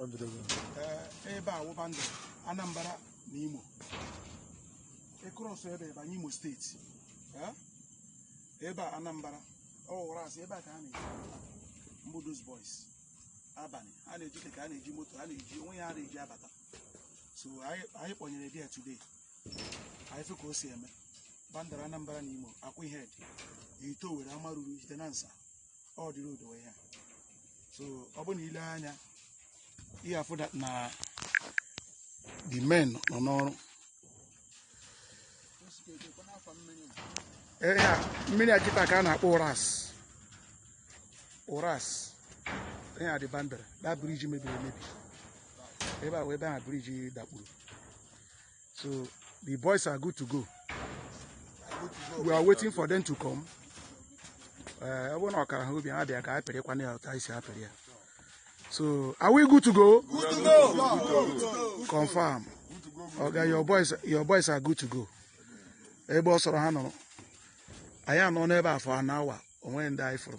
Ee, ebe a wụ boundary Anambra na Imo. Ị cross ebe banye Imo Steeti. Ee? Ebe a Anambra ọ wụrụ asị, ebe a ka ha na-eji mbụ those boys abalị, ha na-eji keke, ha na-eji moto, ha na-eji onwe ya, ha na-eji abata. So anyị kpọnyere there today, anyị fụ ka o si eme. Boundary Anambra na Imo, Akwụhead, Ito were Amaruru Ihitenansa, ọ dị road wee ya. So ọ bụ na ile anya ihe afụ that na the men nọ n'ọrụ. Ee, ya mmiri a kịta ka a na-akpọ ụras ụras. Ihe a dị boundary, that bridge mebiri emebi ebe a wee ebe a bridge dakpuru. So the boys are good to go. We are waiting for them to come. Ee, ọ bụrụ na ọkara ha obi, ha bịa ka anyị pịrịkwana ya otu anyị si apịrị ya. So are we good to go? Good to go. Confirm. Oga, your boys are good to go. Ebe ọ sọrọ ha nọrọ, anyị anọ n'ebe a for an hour, onwe ndị anyị fụrụ.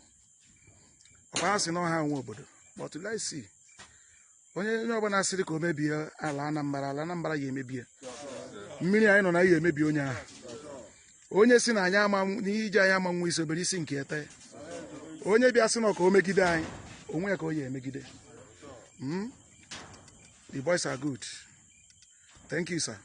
Ọkwa ha sị na ọha nwe obodo, but let's see. Onye ọbụla sịrị ka o mebie ala Anambra, ala Anambra ya emebie. Mmiri anyị nọ na ya emebi onye ahụ. Onye si na anyị ama n'ihe iji anyị ama nwa isi obere isi nke ete. Onye bịa sị na ọ ka o megide anyị, onwe ya ka o ya emegide. The boys are good. Thank you, sir.